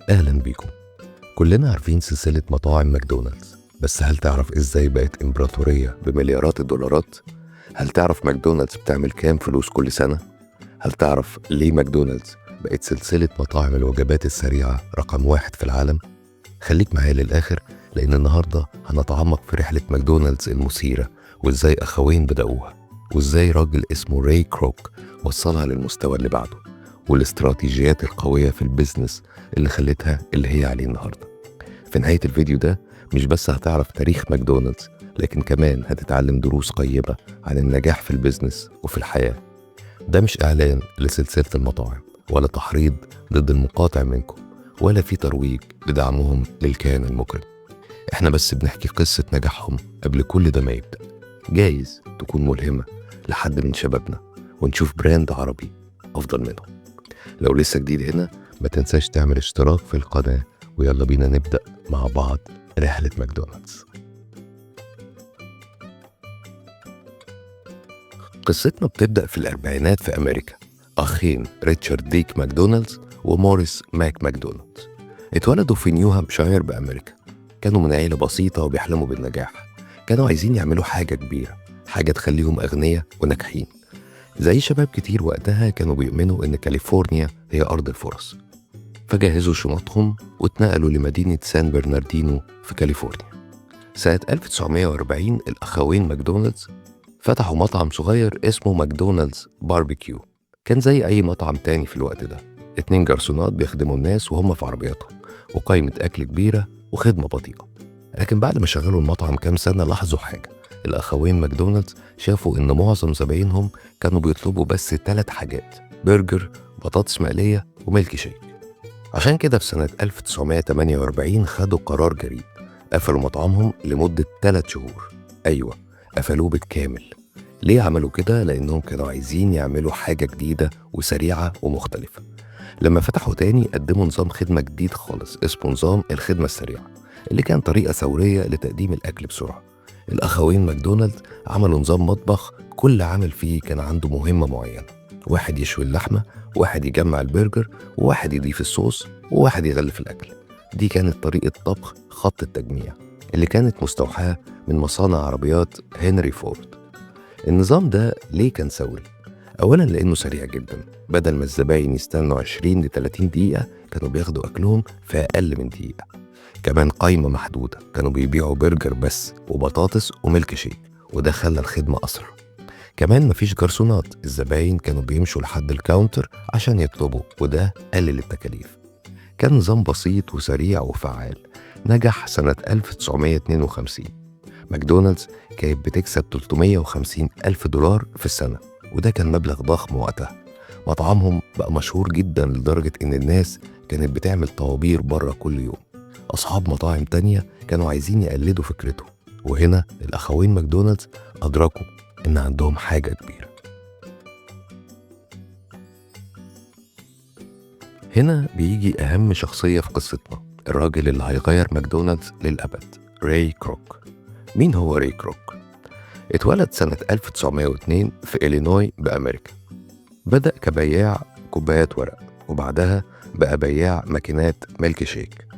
أهلا بيكم. كلنا عارفين سلسلة مطاعم ماكدونالدز، بس هل تعرف إزاي بقت إمبراطورية بمليارات الدولارات؟ هل تعرف ماكدونالدز بتعمل كام فلوس كل سنة؟ هل تعرف ليه ماكدونالدز بقت سلسلة مطاعم الوجبات السريعة رقم 1 في العالم؟ خليك معايا للآخر، لأن النهاردة هنتعمق في رحلة ماكدونالدز المثيرة، وإزاي أخوين بدأوها، وإزاي راجل اسمه راي كروك وصلها للمستوى اللي بعده، والاستراتيجيات القوية في ال business اللي خلتها اللي هي عليه النهاردة. في نهاية الفيديو ده مش بس هتعرف تاريخ ماكدونالدز، لكن كمان هتتعلم دروس قيمة عن النجاح في ال business وفي الحياة. ده مش إعلان لسلسلة المطاعم، ولا تحريض ضد المقاطع منكم، ولا في ترويج لدعمهم للكيان المجرم. احنا بس بنحكي قصة نجاحهم قبل كل ده ما يبدأ. جايز تكون ملهمة لحد من شبابنا، ونشوف brand عربي أفضل منهم. لو لسه جديد هنا ما تنساش تعمل اشتراك في القناة، ويلا بينا نبدأ مع بعض رحلة ماكدونالدز. قصتنا بتبدأ في الأربعينات في أمريكا. أخين ريتشارد ديك ماكدونالدز وموريس ماك ماكدونالدز اتولدوا في نيو هامبشاير بأمريكا. كانوا من عيلة بسيطة وبيحلموا بالنجاح. كانوا عايزين يعملوا حاجة كبيرة، حاجة تخليهم أغنياء وناجحين. زي شباب كتير وقتها كانوا بيؤمنوا إن كاليفورنيا هي أرض الفرص، فجهزوا شنطهم واتنقلوا لمدينة سان برناردينو في كاليفورنيا. سنة 1940 الأخوين ماكدونالدز فتحوا مطعم صغير اسمه ماكدونالدز باربيكيو. كان زي أي مطعم تاني في الوقت ده، 2 جرسونات بيخدموا الناس وهم في عربياتهم، وقائمة أكل كبيرة وخدمة بطيئة. لكن بعد ما شغلوا المطعم كام سنة لاحظوا حاجة. الأخوين ماكدونالدز شافوا إن معظم زباينهم كانوا بيطلبوا بس 3 حاجات: برجر، بطاطس مقلية، وميلك شيك. عشان كده في سنة 1948 خدوا قرار جريء، قفلوا مطعمهم لمدة 3 شهور. أيوة، قفلوه بالكامل. ليه عملوا كده؟ لأنهم كانوا عايزين يعملوا حاجة جديدة وسريعة ومختلفة. لما فتحوا تاني قدموا نظام خدمة جديد خالص اسمه نظام الخدمة السريعة، اللي كان طريقة ثورية لتقديم الأكل بسرعة. الأخوين ماكدونالد عملوا نظام مطبخ كل عامل فيه كان عنده مهمة معينة: واحد يشوي اللحمة، واحد يجمع البرجر، وواحد يضيف الصوص، وواحد يغلف الأكل. دي كانت طريقة طبخ خط التجميع اللي كانت مستوحاة من مصانع عربيات هنري فورد. النظام ده ليه كان ثوري؟ أولاً لأنه سريع جداً، بدل ما الزباين يستنوا 20 ل 30 دقيقة كانوا بياخدوا أكلهم في أقل من دقيقة. كمان قايمة محدودة، كانوا بيبيعوا برجر بس وبطاطس وميلك شيك، وده خلى الخدمة أسرع. كمان مفيش جرسونات، الزباين كانوا بيمشوا لحد ال counter عشان يطلبوا، وده قلل التكاليف. كان نظام بسيط وسريع وفعال، نجح سنة 1952. ماكدونالدز كانت بتكسب 350 ألف دولار في السنة، وده كان مبلغ ضخم وقتها. مطعمهم بقى مشهور جدا لدرجة إن الناس كانت بتعمل طوابير بره كل يوم. أصحاب مطاعم تانية كانوا عايزين يقلدوا فكرته، وهنا الأخوين ماكدونالدز أدركوا إن عندهم حاجة كبيرة. هنا بيجي أهم شخصية في قصتنا، الراجل اللي هيغير ماكدونالدز للأبد، راي كروك. مين هو راي كروك؟ اتولد سنة 1902 في إلينوي بأمريكا. بدأ كبياع كوبايات ورق، وبعدها بقى بياع ماكينات ميلك شيك.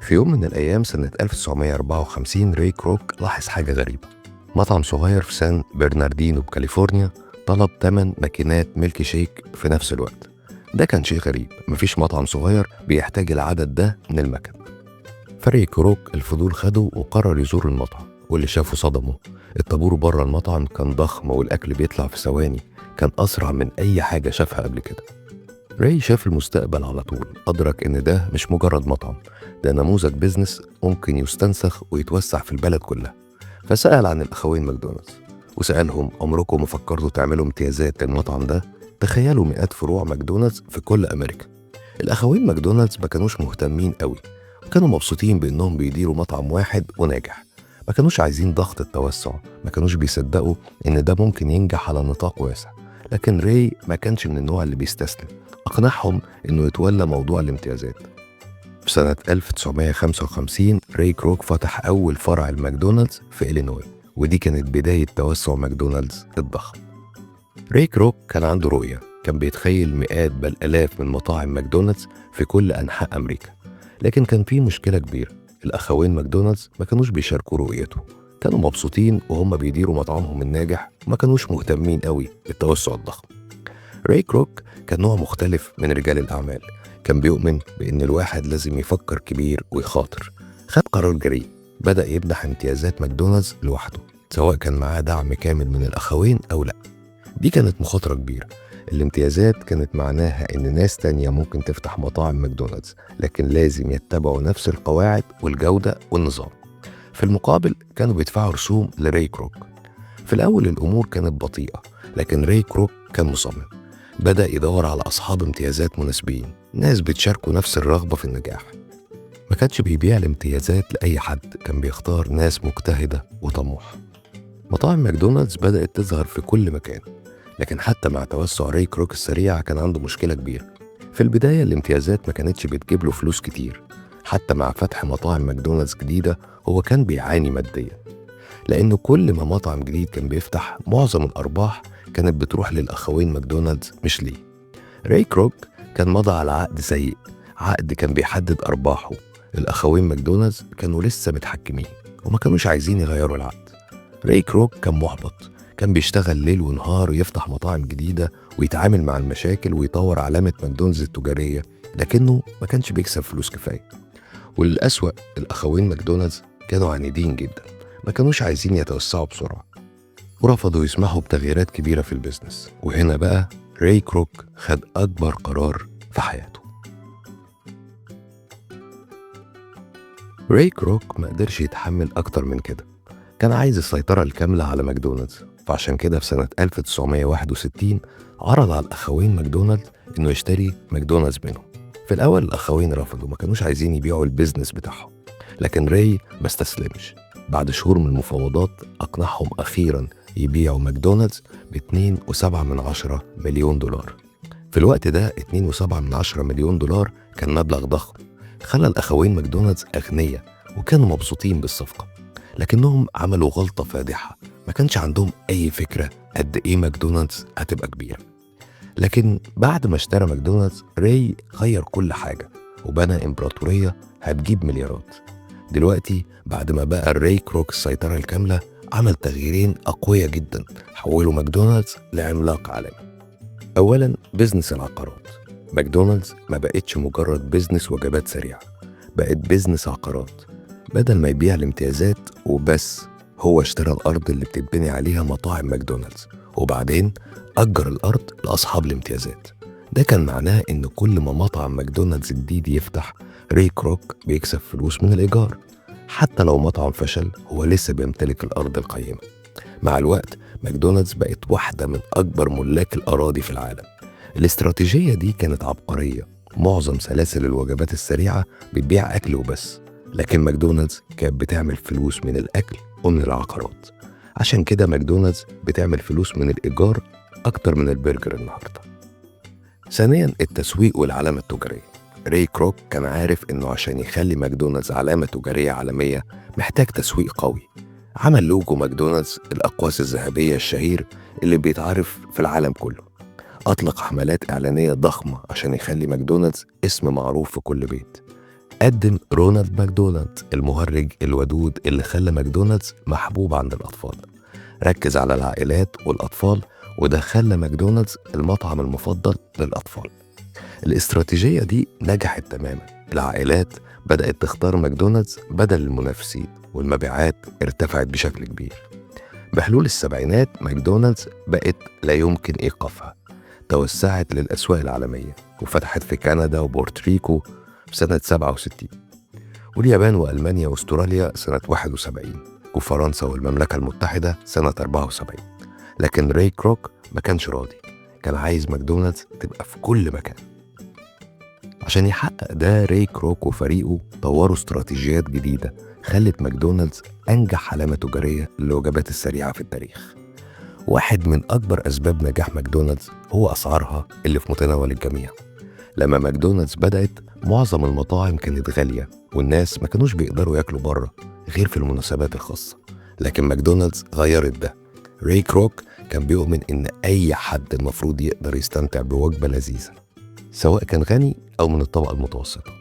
في يوم من الأيام سنة 1954 راي كروك لاحظ حاجة غريبة. مطعم صغير في سان برناردينو بكاليفورنيا طلب 8 ماكينات ميلك شيك في نفس الوقت. ده كان شيء غريب، مفيش مطعم صغير بيحتاج العدد ده من المكن. فراي كروك الفضول خده وقرر يزور المطعم، واللي شافه صدمه. الطابور بره المطعم كان ضخم، والأكل بيطلع في ثواني، كان أسرع من أي حاجة شافها قبل كده. راي شاف المستقبل على طول، أدرك إن ده مش مجرد مطعم، ده نموذج business ممكن يستنسخ ويتوسع في البلد كلها. فسأل عن الأخوين ماكدونالدز وسألهم: عمركم ما فكرتوا تعملوا امتيازات للمطعم ده؟ تخيلوا مئات فروع ماكدونالدز في كل أمريكا. الأخوين ماكدونالدز ما كانوش مهتمين قوي، وكانوا مبسوطين بإنهم بيديروا مطعم واحد وناجح. ما كانوش عايزين ضغط التوسع، ما كانوش بيصدقوا إن ده ممكن ينجح على نطاق واسع. لكن راي ما كانش من النوع اللي بيستسلم، أقنعهم إنه يتولى موضوع الامتيازات. في سنة 1955 راي كروك فتح أول فرع الماكدونالدز في إلينوي، ودي كانت بداية توسع ماكدونالدز الضخم. راي كروك كان عنده رؤية، كان بيتخيل مئات بل آلاف من مطاعم ماكدونالدز في كل أنحاء أمريكا. لكن كان في مشكلة كبيرة، الأخوين ماكدونالدز ما كانوش بيشاركوا رؤيته. كانوا مبسوطين وهم بيديروا مطعمهم الناجح وما كانوش مهتمين قوي بالتوسع الضخم. راي كروك كان نوع مختلف من رجال الأعمال، كان بيؤمن بإن الواحد لازم يفكر كبير ويخاطر. خد قرار جريء، بدأ يمنح امتيازات ماكدونالدز لوحده، سواء كان معاه دعم كامل من الأخوين أو لا. دي كانت مخاطرة كبيرة. الامتيازات كانت معناها إن ناس تانية ممكن تفتح مطاعم ماكدونالدز، لكن لازم يتبعوا نفس القواعد والجودة والنظام. في المقابل كانوا بيدفعوا رسوم لراي كروك. في الأول الأمور كانت بطيئة، لكن راي كروك كان مصمم. بدأ يدور على أصحاب امتيازات مناسبين، ناس بتشاركوا نفس الرغبة في النجاح. ما كانش بيبيع الامتيازات لأي حد، كان بيختار ناس مجتهدة وطموحة. مطاعم ماكدونالدز بدأت تظهر في كل مكان، لكن حتى مع توسع راي كروك السريع كان عنده مشكلة كبيرة. في البداية الامتيازات ما كانتش بتجيب له فلوس كتير. حتى مع فتح مطاعم ماكدونالدز جديدة هو كان بيعاني ماديا، لأنه كل ما مطعم جديد كان بيفتح معظم الأرباح كانت بتروح للأخوين ماكدونالدز مش ليه. راي كروك كان مضى على عقد سيء، عقد كان بيحدد أرباحه. الأخوين ماكدونالدز كانوا لسه متحكمين وما كانوش عايزين يغيروا العقد. راي كروك كان محبط، كان بيشتغل ليل ونهار ويفتح مطاعم جديدة ويتعامل مع المشاكل ويطور علامة ماكدونالدز التجارية، لكنه ما كانش بيكسب فلوس كفاية. والأسوأ الأخوين ماكدونالدز كانوا عنيدين جدا، ما كانوش عايزين يتوسعوا بسرعة ورفضوا يسمحوا بتغييرات كبيرة في ال business. وهنا بقى راي كروك خد أكبر قرار في حياته. راي كروك ما قدرش يتحمل أكتر من كده، كان عايز السيطرة الكاملة على ماكدونالدز. فعشان كده في سنة 1961 عرض على الأخوين ماكدونالدز إنه يشتري ماكدونالدز منهم. في الأول الأخوين رفضوا، ما كانوش عايزين يبيعوا ال business بتاعهم، لكن راي ما استسلمش. بعد شهور من المفاوضات أقنعهم أخيراً يبيعوا ماكدونالدز ب 2.7 مليون دولار. في الوقت ده 2.7 مليون دولار كان مبلغ ضخم، خلى الأخوين ماكدونالدز أغنياء وكانوا مبسوطين بالصفقة. لكنهم عملوا غلطة فادحة، ما كانش عندهم أي فكرة قد إيه ماكدونالدز هتبقى كبيرة. لكن بعد ما اشترى ماكدونالدز راي غير كل حاجة وبنى إمبراطورية هتجيب مليارات. دلوقتي بعد ما بقى راي كروك السيطرة الكاملة، عمل تغييرين أقوياء جدا حولوا ماكدونالدز لعملاق عالمي. أولا business العقارات. ماكدونالدز ما بقتش مجرد business وجبات سريعة، بقت business عقارات. بدل ما يبيع الامتيازات وبس، هو اشترى الأرض اللي بتتبني عليها مطاعم ماكدونالدز وبعدين أجر الأرض لأصحاب الامتيازات. ده كان معناه إن كل ما مطعم ماكدونالدز جديد يفتح، راي كروك بيكسب فلوس من الإيجار. حتى لو مطعم فشل هو لسه بيمتلك الأرض القيمة. مع الوقت ماكدونالدز بقت واحدة من أكبر ملاك الأراضي في العالم. الاستراتيجية دي كانت عبقرية. معظم سلاسل الوجبات السريعة بتبيع أكل وبس، لكن ماكدونالدز كانت بتعمل فلوس من الأكل ومن العقارات. عشان كده ماكدونالدز بتعمل فلوس من الإيجار أكتر من البرجر النهاردة. ثانيا التسويق والعلامة التجارية. راي كروك كان عارف إنه عشان يخلي ماكدونالدز علامة تجارية عالمية محتاج تسويق قوي. عمل لوجو ماكدونالدز الأقواس الذهبية الشهير اللي بيتعرف في العالم كله. أطلق حملات إعلانية ضخمة عشان يخلي ماكدونالدز اسم معروف في كل بيت. قدم رونالد ماكدونالد المهرج الودود اللي خلى ماكدونالدز محبوب عند الأطفال. ركز على العائلات والأطفال، وده خلى ماكدونالدز المطعم المفضل للأطفال. الاستراتيجية دي نجحت تماما. العائلات بدأت تختار ماكدونالدز بدل المنافسين، والمبيعات ارتفعت بشكل كبير. بحلول السبعينات ماكدونالدز بقت لا يمكن إيقافها. توسعت للأسواق العالمية وفتحت في كندا وبورتريكو في سنة 67، واليابان وألمانيا وأستراليا سنة 71، وفرنسا والمملكة المتحدة سنة 74. لكن راي كروك ما كانش راضي، كان عايز ماكدونالدز تبقى في كل مكان. عشان يحقق ده راي كروك وفريقه طوروا استراتيجيات جديدة خلت ماكدونالدز أنجح علامة تجارية للوجبات السريعة في التاريخ. واحد من أكبر أسباب نجاح ماكدونالدز هو أسعارها اللي في متناول الجميع. لما ماكدونالدز بدأت معظم المطاعم كانت غالية والناس ما كانوش بيقدروا ياكلوا بره غير في المناسبات الخاصة، لكن ماكدونالدز غيرت ده. راي كروك كان بيؤمن إن أي حد المفروض يقدر يستمتع بوجبة لذيذة سواء كان غني أو من الطبقة المتوسطة.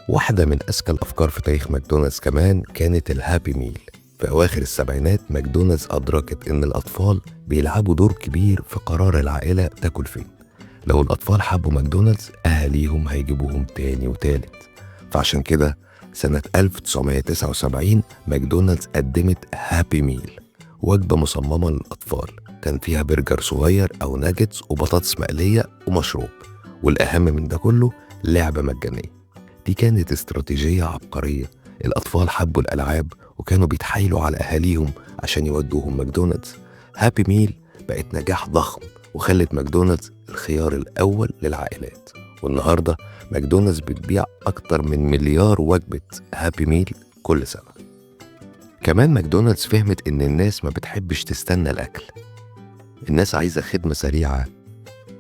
واحدة من أذكى الأفكار في تاريخ ماكدونالدز كمان كانت ال Happy Meal. في أواخر السبعينات ماكدونالدز أدركت إن الأطفال بيلعبوا دور كبير في قرار العائلة تاكل فين. لو الأطفال حبوا ماكدونالدز أهاليهم هيجيبوهم تاني وتالت. فعشان كده سنة 1979 ماكدونالدز قدمت Happy Meal، وجبة مصممة للأطفال كان فيها برجر صغير أو ناجتس وبطاطس مقلية ومشروب، والأهم من ده كله لعبة مجانية. دي كانت استراتيجية عبقرية. الأطفال حبوا الألعاب وكانوا بيتحايلوا على أهاليهم عشان يودوهم ماكدونالدز. Happy Meal بقت نجاح ضخم وخلت ماكدونالدز الخيار الأول للعائلات. والنهاردة ماكدونالدز بتبيع أكتر من 1 مليار وجبة Happy Meal كل سنة. كمان ماكدونالدز فهمت إن الناس ما بتحبش تستنى الأكل، الناس عايزة خدمة سريعة،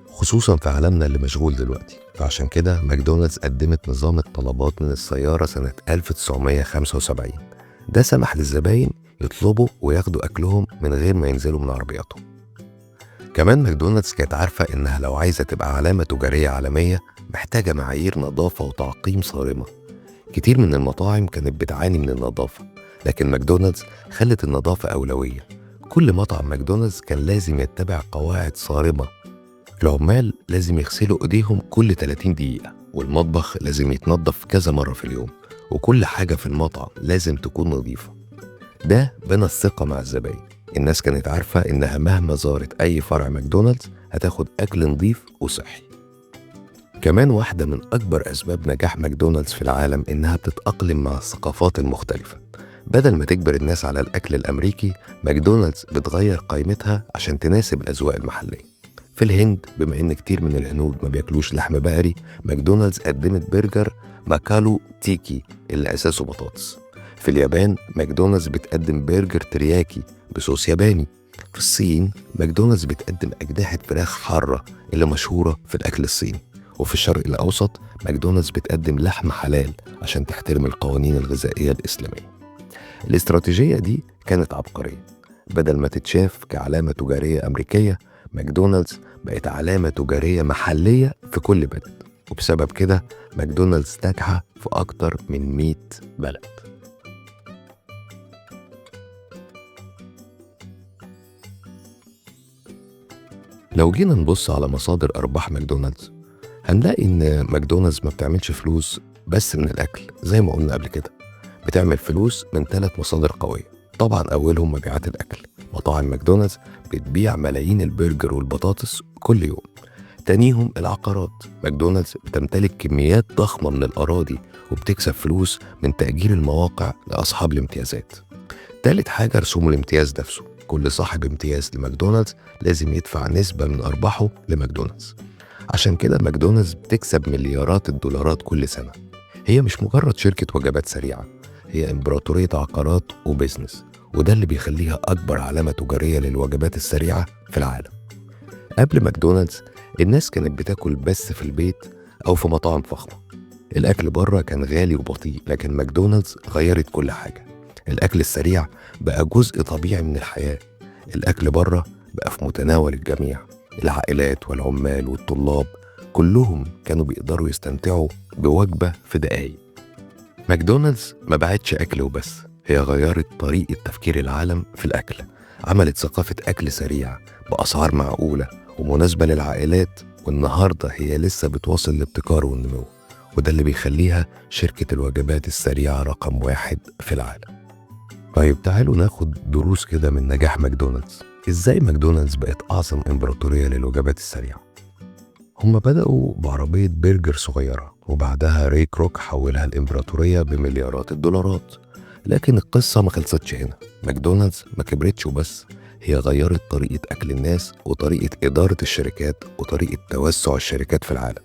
خصوصا في عالمنا اللي مشغول دلوقتي. فعشان كده ماكدونالدز قدمت نظام الطلبات من السيارة سنة 1975. ده سمح للزباين يطلبوا وياخدوا أكلهم من غير ما ينزلوا من عربياتهم. كمان ماكدونالدز كانت عارفة إنها لو عايزة تبقى علامة تجارية عالمية محتاجة معايير نظافة وتعقيم صارمة. كتير من المطاعم كانت بتعاني من النظافة، لكن ماكدونالدز خلت النظافة أولوية. كل مطعم ماكدونالدز كان لازم يتبع قواعد صارمة. العمال لازم يغسلوا ايديهم كل 30 دقيقة، والمطبخ لازم يتنظف كذا مرة في اليوم، وكل حاجة في المطعم لازم تكون نظيفة. ده بنى الثقة مع الزباين. الناس كانت عارفة إنها مهما زارت أي فرع ماكدونالدز هتاخد أكل نظيف وصحي. كمان واحدة من أكبر أسباب نجاح ماكدونالدز في العالم إنها بتتأقلم مع الثقافات المختلفة. بدل ما تجبر الناس على الأكل الأمريكي، ماكدونالدز بتغير قائمتها عشان تناسب الأذواق المحلية. في الهند، بما إن كتير من الهنود ما بياكلوش لحم بقري، ماكدونالدز قدمت برجر ماكالو تيكي اللي أساسه بطاطس. في اليابان، ماكدونالدز بتقدم برجر ترياكي بصوص ياباني. في الصين، ماكدونالدز بتقدم أجنحة فراخ حارة اللي مشهورة في الأكل الصيني. وفي الشرق الأوسط، ماكدونالدز بتقدم لحم حلال عشان تحترم القوانين الغذائية الإسلامية. الاستراتيجية دي كانت عبقرية. بدل ما تتشاف كعلامة تجارية أمريكية، ماكدونالدز بقت علامة تجارية محلية في كل بلد، وبسبب كده ماكدونالدز ناجحة في أكتر من 100 بلد. لو جينا نبص على مصادر أرباح ماكدونالدز هنلاقي إن ماكدونالدز ما بتعملش فلوس بس من الأكل زي ما قلنا قبل كده، بتعمل فلوس من 3 مصادر قوية. طبعا أولهم مبيعات الأكل. مطاعم ماكدونالدز بتبيع ملايين البرجر والبطاطس كل يوم. تانيهم العقارات. ماكدونالدز بتمتلك كميات ضخمة من الأراضي وبتكسب فلوس من تأجير المواقع لأصحاب الامتيازات. تالت حاجة رسوم الامتياز نفسه. كل صاحب امتياز لماكدونالدز لازم يدفع نسبة من أرباحه لماكدونالدز. عشان كده ماكدونالدز بتكسب مليارات الدولارات كل سنة. هي مش مجرد شركة وجبات سريعة، هي إمبراطورية عقارات وبزنس، وده اللي بيخليها أكبر علامة تجارية للوجبات السريعة في العالم. قبل ماكدونالدز الناس كانت بتاكل بس في البيت أو في مطاعم فخمة. الأكل بره كان غالي وبطيء، لكن ماكدونالدز غيرت كل حاجة. الأكل السريع بقى جزء طبيعي من الحياة. الأكل بره بقى في متناول الجميع. العائلات والعمال والطلاب كلهم كانوا بيقدروا يستمتعوا بوجبة في دقايق. ماكدونالدز ما باعتش أكل وبس، هي غيرت طريقة تفكير العالم في الأكل. عملت ثقافة أكل سريع بأسعار معقولة ومناسبة للعائلات، والنهاردة هي لسه بتواصل الابتكار والنمو، وده اللي بيخليها شركة الوجبات السريعة رقم 1 في العالم. طيب تعالوا ناخد دروس كده من نجاح ماكدونالدز. إزاي ماكدونالدز بقت أعظم إمبراطورية للوجبات السريعة؟ هم بدأوا بعربية برجر صغيرة، وبعدها ري كروك حولها الإمبراطورية بمليارات الدولارات. لكن القصة ما خلصتش هنا. ماكدونالدز ما كبرتش وبس، هي غيرت طريقة أكل الناس وطريقة إدارة الشركات وطريقة توسع الشركات في العالم.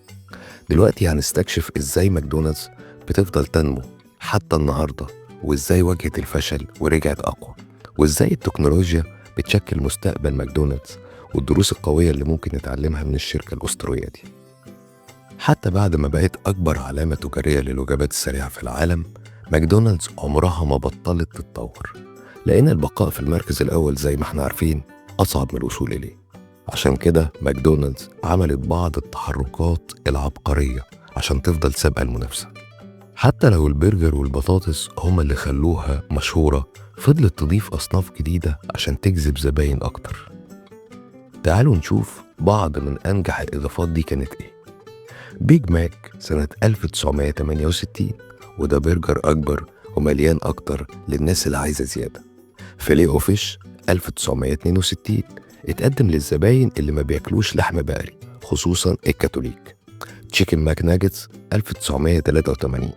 دلوقتي هنستكشف إزاي ماكدونالدز بتفضل تنمو حتى النهاردة، وإزاي واجهت الفشل ورجعت أقوى، وإزاي التكنولوجيا بتشكل مستقبل ماكدونالدز، والدروس القوية اللي ممكن نتعلمها من الشركة الأسطورية دي. حتى بعد ما بقت أكبر علامة تجارية للوجبات السريعة في العالم، ماكدونالدز عمرها ما بطلت تتطور، لأن البقاء في المركز الأول زي ما احنا عارفين أصعب من الوصول إليه. عشان كده ماكدونالدز عملت بعض التحركات العبقرية عشان تفضل سابقة المنافسة. حتى لو البرجر والبطاطس هما اللي خلوها مشهورة، فضلت تضيف أصناف جديدة عشان تجذب زباين أكتر. تعالوا نشوف بعض من أنجح الإضافات دي كانت إيه. Big Mac سنة 1968، وده برجر أكبر ومليان أكتر للناس اللي عايزة زيادة. Filet-O-Fish 1962، اتقدم للزباين اللي ما بياكلوش لحم بقري، خصوصا الكاثوليك. Chicken McNuggets 1983،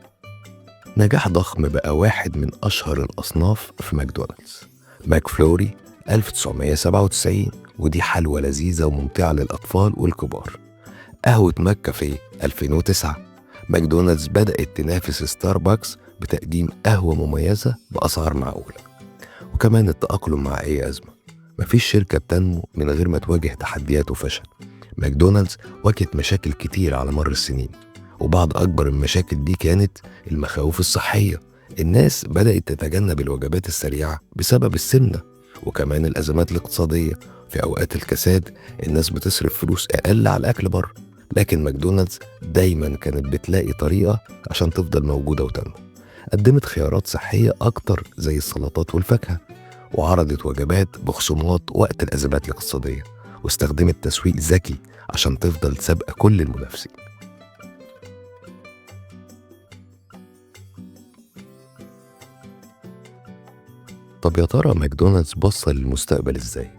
نجاح ضخم، بقى واحد من أشهر الأصناف في ماكدونالدز. McFlurry 1997، ودي حلوى لذيذة وممتعة للأطفال والكبار. قهوة McCafé 2009، ماكدونالدز بدأت تنافس ستاربكس بتقديم قهوة مميزة بأسعار معقولة. وكمان التأقلم مع أي أزمة، مفيش شركة بتنمو من غير ما تواجه تحديات وفشل. ماكدونالدز واجهت مشاكل كتير على مر السنين، وبعض أكبر المشاكل دي كانت المخاوف الصحية. الناس بدأت تتجنب الوجبات السريعة بسبب السمنة، وكمان الأزمات الاقتصادية. في أوقات الكساد الناس بتصرف فلوس أقل على الأكل بره، لكن ماكدونالدز دايما كانت بتلاقي طريقة عشان تفضل موجودة وتنمو. قدمت خيارات صحية أكتر زي السلطات والفاكهة، وعرضت وجبات بخصومات وقت الأزمات الاقتصادية، واستخدمت تسويق ذكي عشان تفضل سابقة كل المنافسين. طب يا ترى ماكدونالدز بص للمستقبل إزاي؟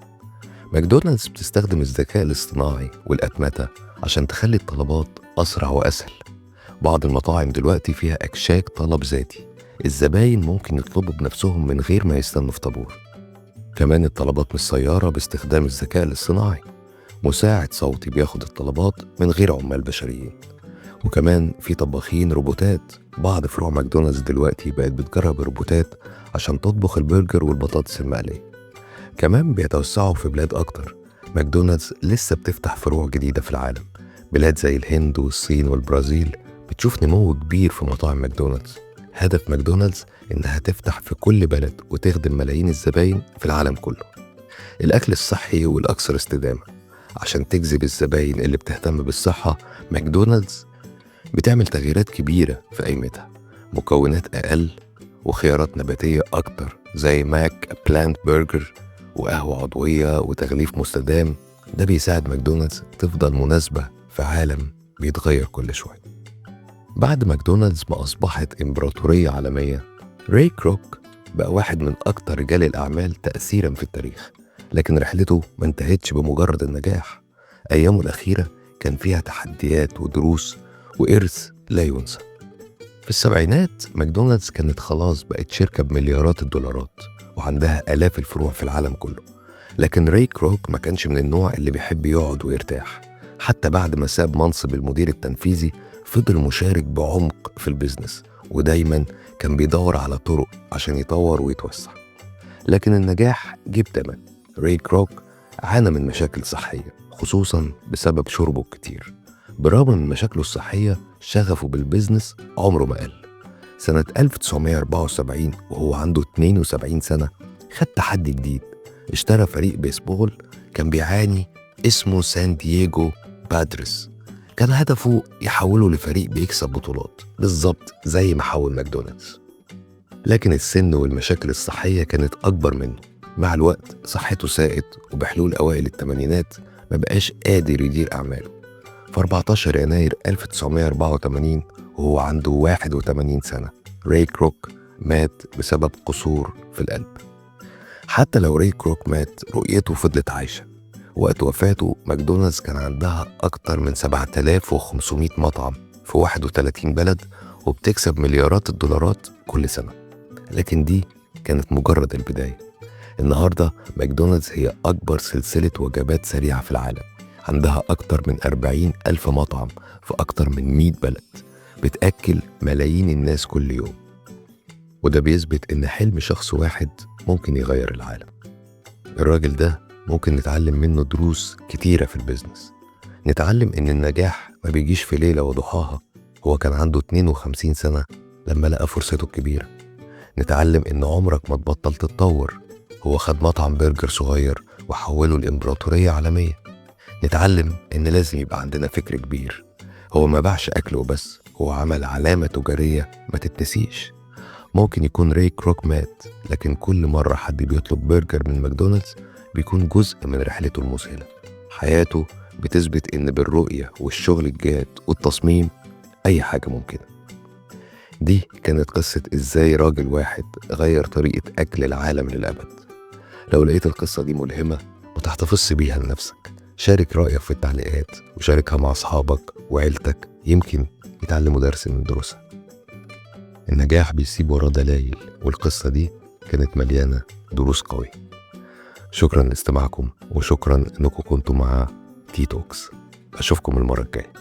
ماكدونالدز بتستخدم الذكاء الاصطناعي والأتمتة عشان تخلي الطلبات أسرع وأسهل. بعض المطاعم دلوقتي فيها أكشاك طلب ذاتي، الزباين ممكن يطلبوا بنفسهم من غير ما يستنوا في طابور. كمان الطلبات من السيارة باستخدام الذكاء الاصطناعي، مساعد صوتي بياخد الطلبات من غير عمال بشريين. وكمان في طباخين روبوتات، بعض فروع ماكدونالدز دلوقتي بقت بتجرب الروبوتات عشان تطبخ البرجر والبطاطس المقلية. كمان بيتوسعوا في بلاد أكتر، ماكدونالدز لسه بتفتح فروع جديدة في العالم. بلاد زي الهند والصين والبرازيل بتشوف نمو كبير في مطاعم ماكدونالدز. هدف ماكدونالدز إنها تفتح في كل بلد وتخدم ملايين الزباين في العالم كله. الأكل الصحي والأكثر استدامة، عشان تجذب الزباين اللي بتهتم بالصحة، ماكدونالدز بتعمل تغييرات كبيرة في قيمتها، مكونات أقل وخيارات نباتية أكتر زي McPlant Burger، وقهوة عضوية وتغليف مستدام. ده بيساعد ماكدونالدز تفضل مناسبة في عالم بيتغير كل شوية. بعد ماكدونالدز ما أصبحت إمبراطورية عالمية، راي كروك بقى واحد من أكتر رجال الأعمال تأثيرا في التاريخ. لكن رحلته ما انتهتش بمجرد النجاح. أيامه الأخيرة كان فيها تحديات ودروس وإرث لا ينسى. في السبعينات ماكدونالدز كانت خلاص بقت شركة بمليارات الدولارات وعندها آلاف الفروع في العالم كله. لكن راي كروك ما كانش من النوع اللي بيحب يقعد ويرتاح. حتى بعد ما ساب منصب المدير التنفيذي فضل مشارك بعمق في ال business، ودايما كان بيدور على طرق عشان يطور ويتوسع. لكن النجاح جه بتمن. راي كروك عانى من مشاكل صحية، خصوصا بسبب شربه الكتير. بالرغم من مشاكله الصحية، شغفه بال business عمره ما قل. سنة 1974 وهو عنده 72 سنة خد تحدي جديد. اشترى فريق بيسبول كان بيعاني اسمه سان دييجو بادرس. كان هدفه يحوله لفريق بيكسب بطولات بالظبط زي ما حول ماكدونالدز. لكن السن والمشاكل الصحية كانت أكبر منه. مع الوقت صحته ساءت، وبحلول أوائل الثمانينات ما بقاش قادر يدير أعماله. في 14 يناير 1984 وهو عنده 81 سنة، راي كروك مات بسبب قصور في القلب. حتى لو راي كروك مات، رؤيته فضلت عايشة. وقت وفاته ماكدونالدز كان عندها أكتر من 7500 مطعم في 31 بلد، وبتكسب مليارات الدولارات كل سنة. لكن دي كانت مجرد البداية. النهاردة ماكدونالدز هي أكبر سلسلة وجبات سريعة في العالم، عندها أكتر من 40 ألف مطعم في أكتر من 100 بلد، بتأكل ملايين الناس كل يوم. وده بيثبت إن حلم شخص واحد ممكن يغير العالم. الراجل ده ممكن نتعلم منه دروس كتيرة في ال business. نتعلم إن النجاح ما بيجيش في ليلة وضحاها. هو كان عنده 52 سنة لما لقى فرصته الكبيرة. نتعلم إن عمرك ما تبطل تتطور. هو خد مطعم برجر صغير وحوله لإمبراطورية عالمية. نتعلم إن لازم يبقى عندنا فكر كبير. هو ما باعش أكل وبس، هو عمل علامة تجارية ما تتنسيش. ممكن يكون راي كروك مات، لكن كل مرة حد بيطلب برجر من ماكدونالدز بيكون جزء من رحلته المذهلة. حياته بتثبت إن بالرؤية والشغل الجاد والتصميم أي حاجة ممكنة. دي كانت قصة إزاي راجل واحد غير طريقة أكل العالم للأبد. لو لقيت القصة دي ملهمة ما تحتفظش بيها لنفسك، شارك رأيك في التعليقات وشاركها مع أصحابك وعيلتك، يمكن يتعلموا درس من دروسها. النجاح بيسيب وراه دلائل، والقصة دي كانت مليانة دروس قوية. شكرا لاستماعكم، وشكرا انكم كنتوا مع Tea Talks. اشوفكم المرة الجاية.